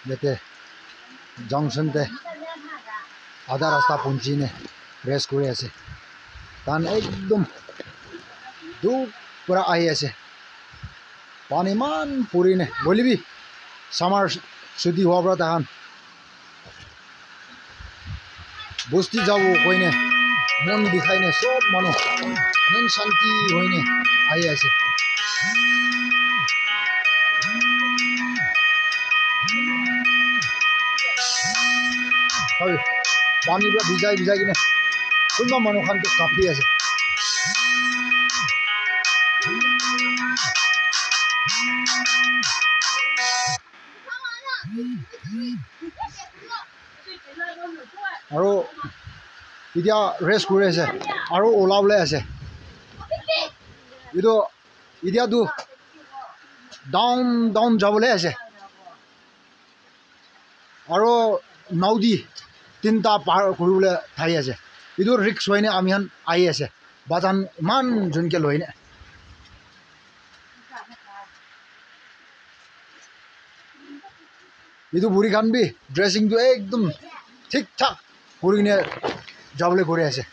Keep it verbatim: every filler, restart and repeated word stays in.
Yate junction te adha rasta punchi ne rest kuri ase. Tahan ekdum dur para ahi ase. Pani eman puri ne, hoile bi summer chuti howa para tahan bosti jabo koine mon bikhai ne sob manu mon shanti hoine ahi ase. Pani para bijai bijai kine kunba manu khan tu kapi ase. Aro etia rest kuri ase, aro ulabole ase. Etu etia tu down down jabole ase, aro naodi tinta par kuribole thaki ase. Etu risk hoine ami khan ahi ase, bajan eman jonke loine. Etu buri khan bi dressing tu ekdum thik thak kuri kene jabole kuri ase.